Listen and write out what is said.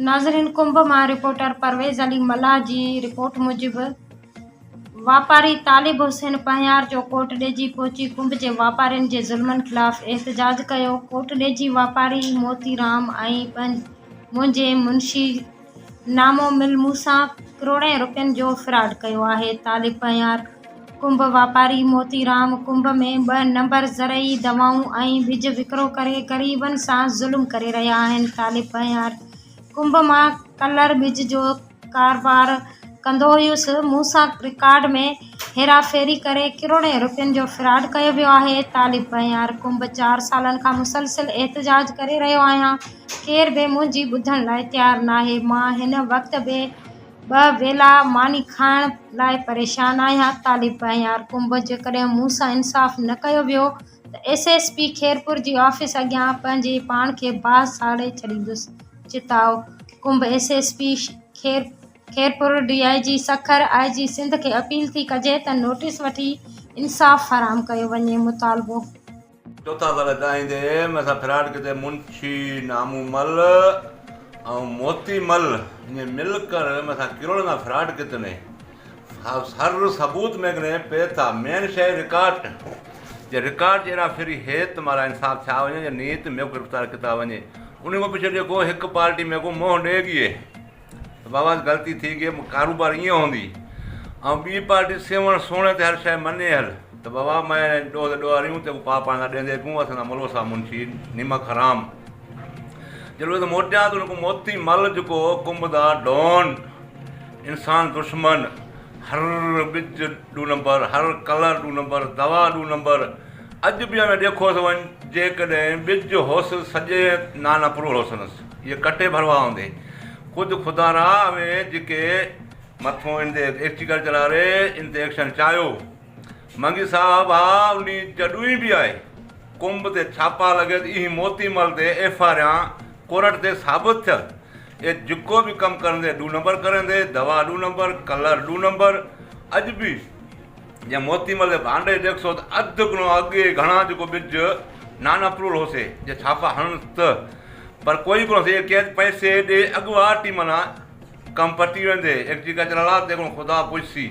ناظرين ڪنب مان رپورٽر پرويز علي ملاح جي رپورٽ موجب واپاري طالب حسين پنهيار جو ڪوٽ ڏيجي پهچي ڪنب جي واپارين جي ظلمن خلاف احتجاج ڪيو ڪوٽ ڏيجي واپاري موتي رام ۽ منهنجي منشي نامو مل مون سان ڪروڙين روپين جو فراڊ ڪيو آهي طالب پنهيار ڪنب واپاري موتي رام ڪنب ۾ ٻه نمبر زرعي دوائون ۽ ٻج وڪرو ڪري غريبن سان ظلم ڪري رهيا آهن طالب پنهيار ڪنب مان ڪلر ٻج جو ڪاروبار ڪندو هيس مون سان رڪارڊ ۾ هيرا ڦيري ڪري ڪروڙين روپين جو فراڊ ڪيو ويو آهي طالب پنهيار ڪنب چار سالن کان مسلسل احتجاج ڪري رهيو آهيان ڪير به منهنجي ٻڌڻ لاء تيار ناهي مان هن وقت به ٻه ويلا ماني کائڻ لاء پريشان آهيان، طالب پنهيار ڪنب جيڪڏهن مون سان انصاف نه ڪيو ويو ته ايس ايس پي خيرپور جي آفيس اڳيان پنهنجي پاڻ کي باهه ساڙي ڇڏيندس، چتاء، Kumb S S P Khairpur, D I G Sukkur, I G Sindh کي اپيل ٿي ڪجي ته نوٽيس وٺي انصاف فراهم ڪيو وڃي، مطالبو. چوٿا سال ڳائيندي مين سان فراڊ ڪتي منشي نامو مل ۽ موتي مل ائين مل ڪر مين سان ڪروڙن دا فراڊ ڪتني هر ثبوت مين ڪني پي ٿا مين شي رڪارڊ جي رڪارڊ جي ايرا ڦري هي ته مارا انصاف ٿيا وڃي جي نيت مين گرفتار ڪتا وڃي انهي کان پڇي جيڪو هڪ پارٽي مين کو منهن ڏي گئي ته بابا غلطي ٿي گئي ڪاروبار ائين هوندي ۽ ٻي پارٽي سيوهڻ سهڻي تي هر شيء مڃي هل ته بابا مين ڏوهه ته ڏوهاريون تيڪو پاء پاڻ سان ڏيندي پيون اسان سان ملوسا منشي نمڪ حرام جلوي ته موٽيا ته ان کو موتي مل جيڪو ڪنب دا ڊون انسان دشمن هر ٻج ڏو نمبر هر ڪلر ڏو نمبر دوا ڏو نمبر اڄ به اوهين ڏيکوس وڃ جيڪڏهن ٻج هوس سڄي نانا پرول هوسنس اهي ڪٽي ڀروا هوندي خود خدا را اوهين جيڪي مٿو ان تي ايگريڪلچر واري ان تي ايڪشن چاهيو منگي صاحب ها انهي جڏهن به آهي ڪنب تي ڇاپا لڳي ته اهي موتي مل تي ايف آر آر ڪورٽ تي ثابت ٿيل اهي جيڪو به ڪم ڪرندي ڏو نمبر ڪرندي دوا ڏو نمبر ڪلر ڏو نمبر اڄ به جيئن موتي مل جي ڀانڊي ڏيکسو ته اڌ ڪڻو اڳي گهڻا جيڪو ٻج نان اپرول هوسي جي ڇاپا هڻنس ته پر ڪوئي ڪونه سي ڪي پئسي ڏي اڳواٽ ئي معنيٰ ڪم پٽي ويندي ايگريڪلچر لا تيڪڻو خدا پڇسي.